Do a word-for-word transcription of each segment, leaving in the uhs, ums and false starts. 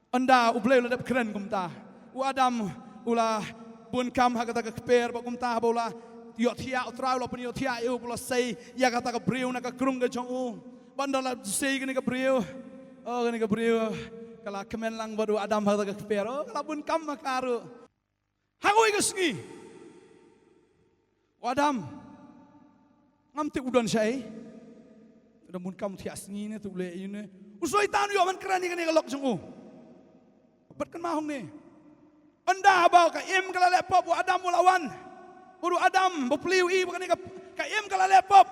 Ynda U Blei u la dep kren kumta, u Adam u la bun kam ha kata ka kper, bad kumta haba u la ïohthiah, U Trai u la pynïohthiah ïa u, u la sei ïa kata ka briew na ka krung ka jong u. Bad ynda la sei kane ka briew, oh, kane ka briew ka la kmen lang bad u Adam ha kata ka kper. Oh, ka la bun kam ma ka ruh. Ha kawei ka sngi, u Adam, ngam tip u don shaei. Te da bun kam thiah sngi ne, te u leh ïa u ne. U Soitan u ïoh ban kren ïa kane ka lok jong u. Bad kynmaw hangne, ynda haba ka im ka la leh pop, u Adam u la wan. Bad u Adam, ba plie u i ba kane ka, ka im ka la leh pop.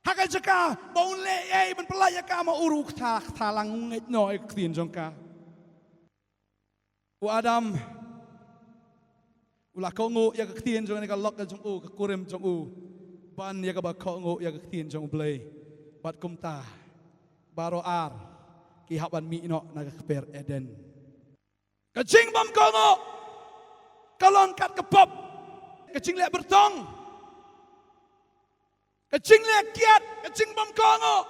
Ha ka jaka ba un leh ei ban pyllait ïa ka, ma u ruh u ktha, ktha lang, u ngeit noh ïa ka ktien jong ka. U Adam u la kohnguh ïa ka ktien jong kane ka lok ka jong u, ka kurim jong u, ban ïa kaba kohnguh ïa ka ktien jong U Blei. Bad kumta baroh ar ki hap ban mih noh na ka kper Eden. Ka jingbymkohnguh ka long kat ka pop, ka jingleh byrtong. Ka jingleh kiad, ka jingbymkohnguh,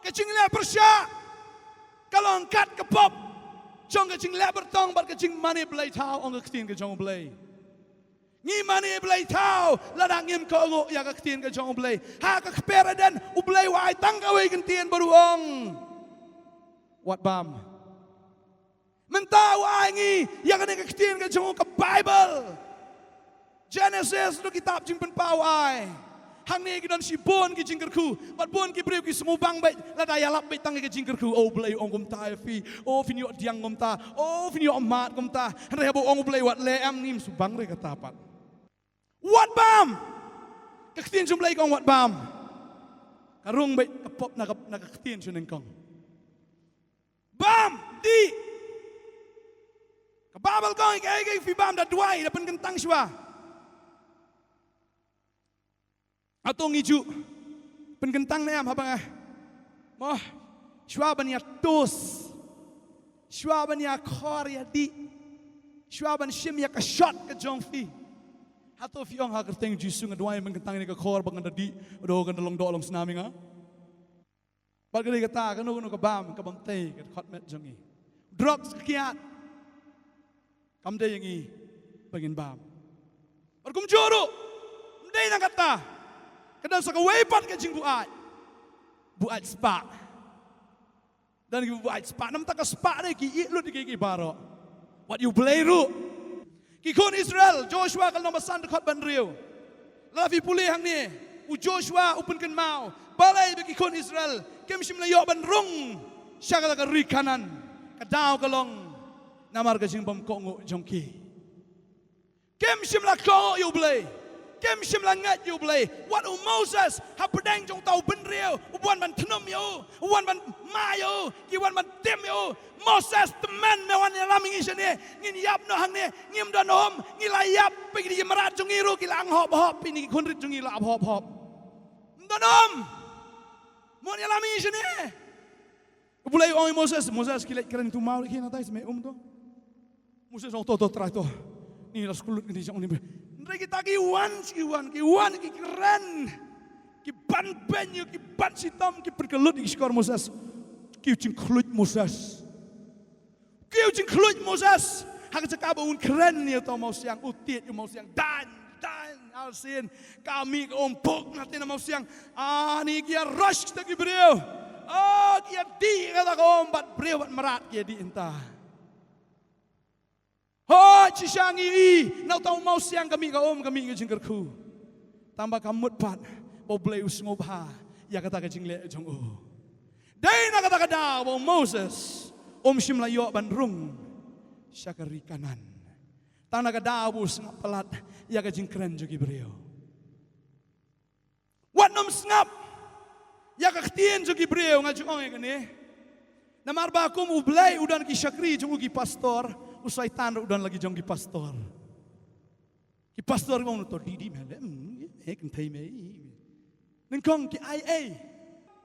ka jingleh pyrshah, ka long kat ka pop jong ka jingleh byrtong bad ka jingmane blei thaw, ong ka ktien ka jong U Blei. Ngi mane blei thaw lada ngim kohnguh ïa ka ktien ka jong U Blei. Ha ka kper Eden, U Blei u ai tang kawei ka ktien bad u ong, wat bam. Mynta u ai ngi ïa kane ka ktien ka jong u, ka Baibl. Genesis, ruh kitab Jingpynpaw u ai. Hangne ki don shibun ki jingkyrkhu, bad bun ki briew ki sngewbang beit lada ïalap beit tang ïa ka jingkyrkhu. O Blei, ong kumta ïa phi. O phin ïoh diang kumta. O phin ïoh mad kumta. Hynrei haba ong U Blei wat leh em, ngim sngewbang re kata pat. Wat bam. Ka ktien jong U Blei ka ong wat bam. Ka rung beit ka pop na ka, na ka ktien sha nyngkong. Bam, dih. Ka Baibl ka ong, ïa kaei kaei phi bam da duwai, da pynkyntang shuwa. Hato ngi ju pynkyntang ne em haba nga, mo, shuwa ban ïa toast, shuwa ban ïa khor ïa dih, shuwa ban shim ïa ka shot ka jong phi? Hato phi ong, ha ka kyrteng Jisu nga duwai, pynkyntang ïa ka khor ba ngan da dih, haduh kan da long doh long snam ïa nga? Bad ka dei kata, kano kano ka bam, ka bam tei ka dkhot met jong ngi. Drugs ka kiad, kam dei ïa ngi ba ngin bam. Bad kumjuh ruh, ym dei na kata, ka don sa kawei pat ka jingbuaid. Buaid spah. Don ki buaid spah, namar ka spah dei ki ïeh lut ïa ki, ki baroh. Wat ïa U Blei ruh. Ki khun Israel, Joshua ka lynnong ba san dkhot ba hynriew. Lada phi pule hangne, u Joshua u pynkynmaw balei ba ki khun Israel kim shym la ïoh ban rung sha kata ka ri Kanaan. Ka daw ka long namar ka jingbymkohnguh jong ki. Kim shym la kohnguh ïa U Blei. Kim shym la ngeit ïa U Blei. Wat u Moses, hapdeng jong uta u bynriew, u wan ban thnum ïa u, u wan ban mad ïa u, ki wan ban tim ïa u. Moses, tymmen me wan ïalam ïa ngi shane, ngin ïap noh hangne, ngim don um, ngi la ïap, peit ki mrad jong ngi ruh ki la ang hop hop, peit ki khun rit jong ngi la ap hop hop. Ym don um. Me wan ïalam ïa ngi shane. U Blei u ong ïa Moses, Moses, ki leit kren tu maw, ki na tai, me um to. Moses ong to, to, Trai to. Ni la skul lut ngi jong ni. Hynrei kita ki wan, ki wan, ki wan, ki kren. Ki ban beiñ ïa u, ki ban shitom, ki pynkylla lut ïa ki shkor Moses. Ki u jingkhluit Moses. Ki u jingkhluit Moses. Ha ka jaka ba un kren ïa uta u mawsiang, u tied ïa u mawsiang. Dan, dan, arsien. Ka mih ka um pok na te na mawsiang. Ani ki ïa rush kita ki briew. Oh, ki ïa dih kata ka um bad briew bad mrad ki ïa dih ynda. Hooid, shisha ngi i, na uta u mawsiang ka mih ka um, ka mih ka jingkyrkhu. Tangba ka mut pat ba U Blei u sngewbha ïa kata ka jingleh jong u. Dei na kata ka daw ba u Moses um shym la ïoh ban rung sha ka ri Kanaan. Tang na ka daw ba u sngap palat ïa ka jingkren jong ki briew. Wat nym sngap ïa ka ktien jong ki briew, nga ju ong ïa kane. Namar ba kum U Blei u don ki shakri jong u ki pastor, u Soitan ruh u don la ki jong ki pastor. Ki pastor ki ong to dih dih me le, hmm, eh, kynthei me. Nyngkong ki ai ei.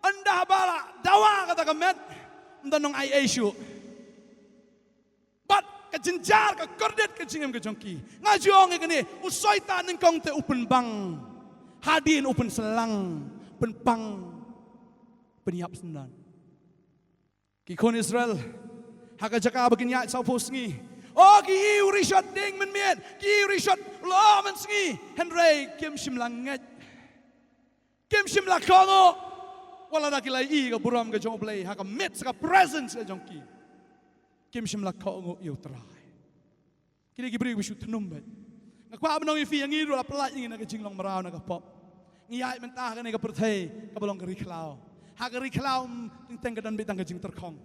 Ynda ba la dawa kata ka met, ym don nong ai ei shuh. Bad ka jynjar, ka kordit ka jingim ka jong ki. Nga ju ong ïa kane, u Soitan nyngkong te u pynbang. Hadien u pynsalang, pynbang, pynïap syndon. Ki khun Israel, Ha ka jaka ba kin ïaid saphew sngi. O ki ïoh rishot ding mynmiet, ki ïoh rishot la mynsngi. Hynrei kim shym la ngeit. Kim shym la kohnguh. Wat la da ki la ïohi ka burom ka jong U Blei ha ka met sa ka presence ka jong ki. Kim shym la kohnguh ïa U Trai. Ki dei ki briew ba shu thnum beit. Nga kwah ban ong ïa phi, ïa ngi ruh la pyllait ïa ngi na ka jinglong mraw na ka pop. Ngi ïaid mynta ha kane ka pyrthei kaba long ka ri khlaw. Ha ka ri khlaw, mm, teng teng ka don beit tang ka jingtyrkhong.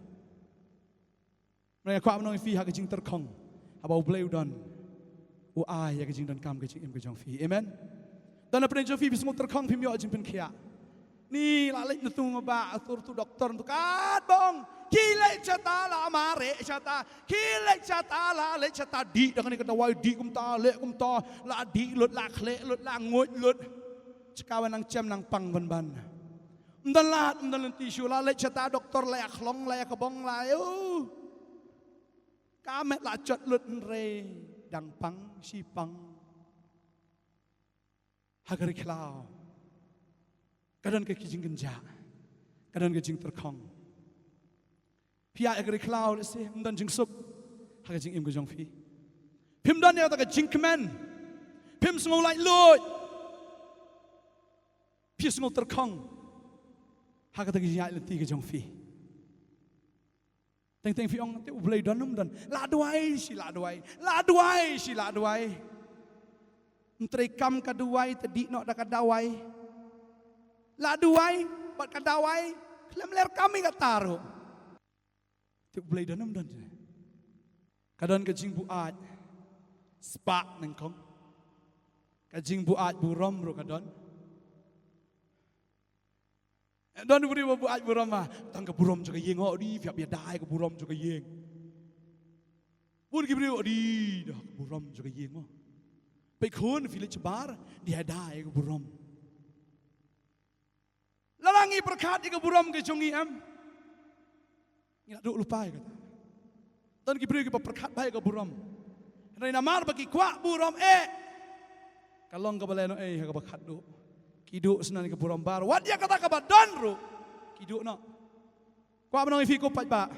Nga kwah ban ong ïa phi, ha ka jingtyrkhong, haba U Blei u don, u ai ïa ka jingdonkam ka jingim ka jong phi. Amen. Don hapdeng jong phi, phi sngew tyrkhong, phim ïoh jingpynkhiah. Ni la leit na tu nga ba, atur tu doktor tu katba ong. Ki leit shata la mareh shata. Ki leit shata la leit shata dih da kane ka dawai dih kumta, leh kumta, la dih lut, la khleh lut, la nguid lut. Shka wan nang chem nang pang ban ban. Ym don lad, ym don lynti shuh, la leit shata doktor, la ïa khlong, la ïa kbong, la ïa, uh. Ka met la jot lut, hynrei dang pang, shi pang. Ha ka ri khlaw ka don ka jingkynjah, ka don ka jingtyrkhong. Phi ïaid ha ka ri khlaw lehse ym don jingsuk ha ka jingim ka jong phi. Phim don ïa kata ka jingkmen. Phim sngew laitluid. Phi sngew tyrkhong ha kata ka jingïaid lynti ka jong phi. Teng teng phi ong, te U Blei don ym don? La duwai shi la duwai, la duwai shi la duwai. Ym trei kam ka duwai, te dih noh da ka dawai. La duwai bad ka dawai, khlem ler kam ïa kata ruh. Te U Blei don ym don? Ka don ka jingbuaid spah nyngkong. Ka jingbuaid burom ruh ka don. Don u briew ba buaid burom, ah, tang ka burom jong ka ïing, oh, dih, phi hap ïada ïa ka burom jong ka ïing. Bun ki briew, oh, dih, da ka burom jong ka ïing, oh. Peit khun, phi leit shabar, dih, ïada ïa ka burom. Lada ngi pyrkhat ïa ka burom ka jong ngi, em, ngi la duh lypa ïa kata. Don ki briew kiba pyrkhat bha ïa ka burom. Hynrei namar ba ki kwah burom, eh, ka long kaba lehnohei ha kaba khatduh. Ki duh shuh na ka burom baroh. Wat ïa kata kaba don ruh ki duh noh. Kwah ban ong ïa phi ko paidbah,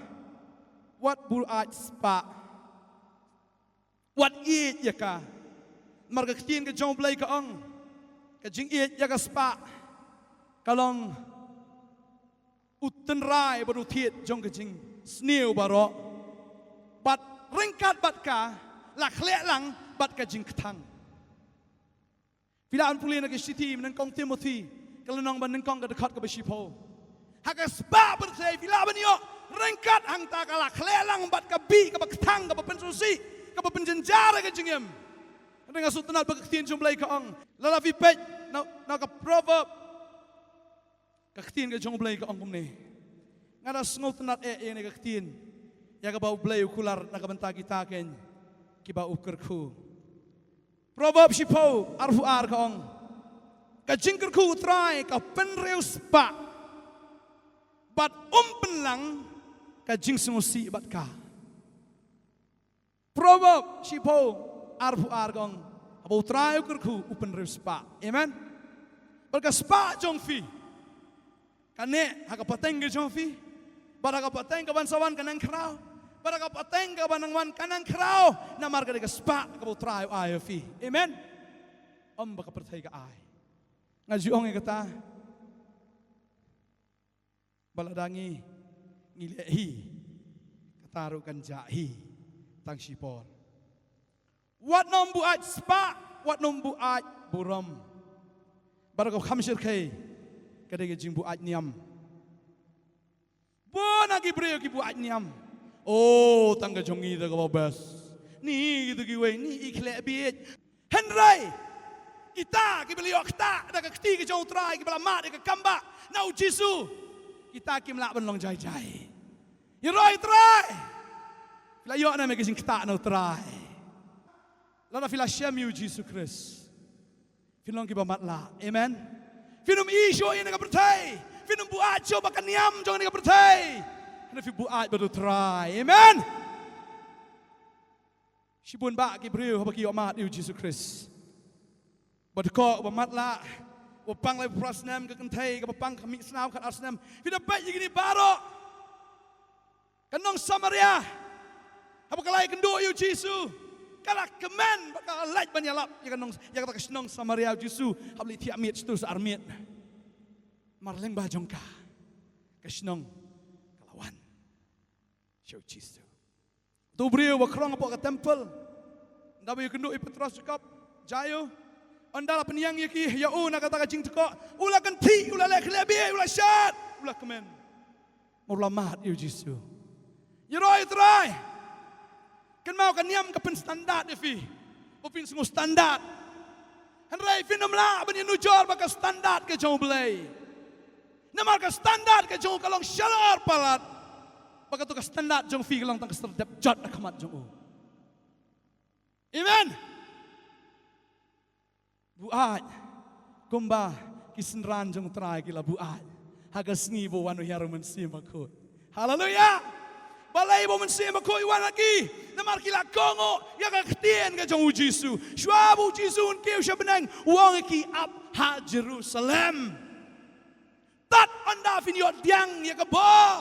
wat buaid spah. Wat ïeit ïa ka. Namar ka ktien ka jong U Blei ka ong, ka jingïeit ïa ka spah ka long u tynrai bad u thied jong ka jingsniew baroh. Bad ryngkat bad ka, la khleh lang bad ka jingkthang. Phi lah ban pule na ka shithi nyngkong Timothi, ka lynnong ba nyngkong, ka dkhot kaba shiphew. Ha ka spah pyrthei phi lah ban ïoh ryngkat hangta, ka la khleh lang bad ka bih kaba kthang, kaba pynsngewsih, kaba pynjynjar ïa ka jingim. Hynrei nga sngewtynnat ba ka ktien jong U Blei ka ong, lada phi peit na, na ka Proverb, ka ktien ka jong U Blei ka ong kumne. Nga da sngewtynnat eh ïa kane ka ktien, ïa kaba U Blei u kular na ka bynta kita keiñ kiba u kyrkhu. Proverb shiphew arphew ar ka ong, ka jingkyrkhu U Trai ka pynriew spah, bad um pynlang ka jingsngewsih bad ka. Proverb shiphew arphew ar ka ong, haba U Trai u kyrkhu u pynriew spah. Amen. Bad ka spah jong phi ka neh ha ka pateng ka jong phi, bad ha ka pateng kaban sa wan ka nang khraw, bad ha ka pateng kaban nang wan ka nang khraw. Namar ka dei ka spah kaba U Trai u ai ïa phi. Amen. Ym ba ka pyrthei ka ai. Nga ju ong ïa kata, ba lada ngi, ngi leh hi, kata ruh kan jah hi tang shipor. Wat nym buaid spah, wat nym buaid burom. Bad ka kham shyrkhei ka dei ka jingbuaid niam. Bun na ki briew ki buaid niam. Oh, tang ka jong ngi te kaba best. Ni kitu kiwei, ni i khleh bieit. Hynrei kita kiba la ïoh ktah da ka kti ka jong U Trai, kiba la mad ïa ka kambah na U Jisu, kita kim lah ban long jai jai. Ïaroh ïa U Trai. Phi la ïoh ne em ïa ka jingktah na U Trai? Lada phi la shem ïa U Jisu Khrist, phin long kiba matlah. Amen. Phin ym ïoh shuh ïa kane ka pyrthei. Phin ym buaid shuh bad ka niam jong kane ka pyrthei. Hynrei phi buaid bad U Trai. Amen. Shibun bah ki briew haba ki ïoh mad ïa U Jisu Khrist, ba dei kaba matlah, ba pang laiphew phra snem ka kynthei, kaba pang ka mih snem khatar snem. Phi da peit ïa kine baroh. Ka nong Samaria, Haba ka la ïakynduh ïa u Jisu, ka la kmen bad ka la leit ban ïalap ïa ka nong, ïa kata ka shnong Samaria, u Jisu hap leit thiah miet, stur sa armiet. Namar lyngba jong ka, ka shnong ka la wan sha u Jisu. Uto u briew ba khrong hapoh ka temple, ynda ba ïakynduh ïa u Petros, Jakob, Jakob, ynda la pynïeng ïa ki, ïa u na kata ka jingtkoh, u la kynthih, u la leh khlieh bieit, u la shad, u la kmen. Namar u la mad ïa u Jisu. Ïaroh ïa u Trai. Kynmaw, ka niam ka pynstandard ïa phi. Ba phin sngew standard. Hynrei phin ym lah ban ïanujor bad ka standard ka jong U Blei. Namar ka standard ka jong u ka long shalor palat. Bad kato ka standard jong phi ka long tang ka sdang dep jot ha khmat jong u. Amen. Buaid kumba ki synran jong U Trai ki la buaid ha ka sngi ba u wan u hiar u Mynsiem Bakhuid. Haleluia! Balei ba u Mynsiem Bakhuid u wan ha ki? Namar ki la kohnguh ïa ka ktien ka jong u Jisu. Shuwa ba u Jisu un kiew sha bneng, u ong ïa ki, ap ha Jerusalem. Tad ynda phin ïoh pdiang ïa ka bor.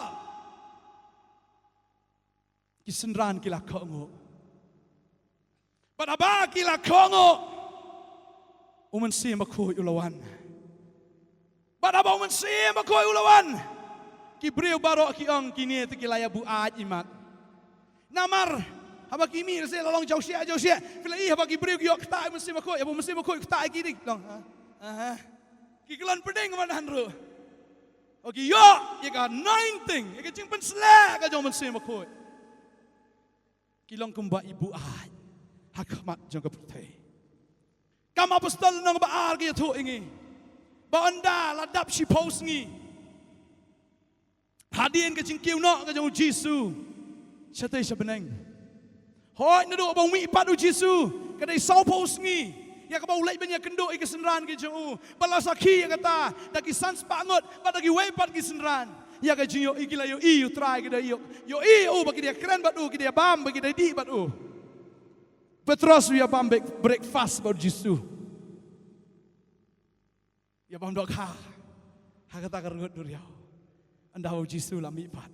Ki synran ki la kohnguh. Bad haba ki la kohnguh, u Mynsiem Bakhuid u la wan. Bad haba u Mynsiem Bakhuid u la wan, ki briew baroh ki ong, kine te ki la ïa buaid imat. Namar haba ki mih, se la long jaw shiah jaw shiah. Phi la i haba ki briew ki ïoh ktah u Mynsiem Bakhuid, haba u Mynsiem Bakhuid u ktah ïa ki, dei long, ha? Aha. Ki kyllon pdeng madan ruh. Haba ki ïoh ïa ka anointing, ïa ka jingpynsleh ka jong u Mynsiem Bakhuid, ki long kumba i buaid ha khmat jong ka pyrthei. Kam Apostol lynnong ba ar ka ïathuh ïa ngi ba ynda la dap shiphew sngi hadien ka jingkiew noh ka jong u Jisu shatei sha bneng, hooid, naduh ba u mih pat u Jisu, ka dei sawphew sngi ïa kaba u leit ban ïakynduh ïa ki synran ki jong u. Bad la sakhi ïa kata da ki san spah ngut bad da kiwei pat ki synran. Ïa ka jingïohi ki la ïohi ïa u Trai, ki da ïoh, ïohi ïa u ba ki da ïakren bad u, ki da ïabam, ba ki da ïadih bad u. Petros u ïabam break-, breakfast bad u Jisu. Ïabam dohkha ha kata ka rngut duriaw. Ynda u Jisu la mih pat,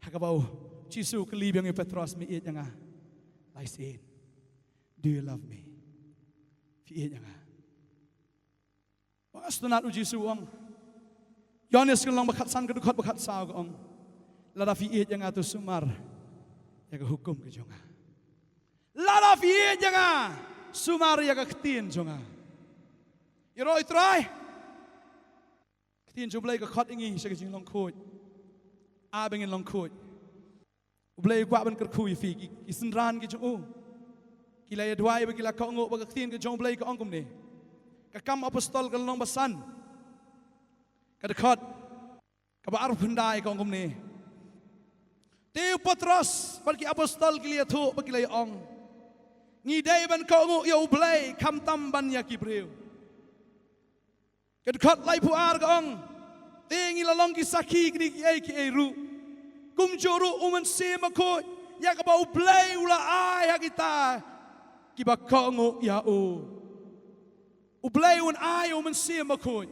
ha kaba u Jisu u kylli biang ïa u Petros, me ïeit ïa nga? Lai sien. Do you love me? Phi ïeit ïa nga? Ba nga sngewtynnat u Jisu u ong. Ïoannis ka lynnong ba khatsan ka dkhot ba khatsaw ka ong, lada phi ïeit ïa nga to sumar ïa ka hukum ka jong nga. Lada phi ïeit ïa nga, sumar ïa ka ktien jong nga. Ïaroh ïa u Trai. Ktien jong U Blei ka khot ïa ngi sha ka jinglong khuid. Ai ba ngin long khuid. U Blei u kwah ban kyrkhu ïa phi. Ki, ki synran ki jong u ki la ïaduwai ba ki la kohnguh, ba ka ktien ka jong U Blei ka ong kumne. Ka Kam Apostol ka lynnong ba san, ka dkhot kaba arphew khyndai ka ong kumne. Te u Petros bad ki apostol ki la ïathuh bad ki la ïa ong, ngi dei ban kohnguh ïa U Blei khamtam ban ïa ki briew. Ka dkhot laiphew ar ka ong, te ngi la long ki sakhi kine kiei kiei ruh. Kumjuh ruh u Mynsiem Bakhuid ïa kaba U Blei u la ai ha kita kiba kohnguh ïa u. U Blei un ai u Mynsiem Bakhuid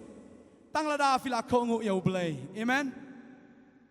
tang lada phi la kohnguh ïa U Blei. Amen.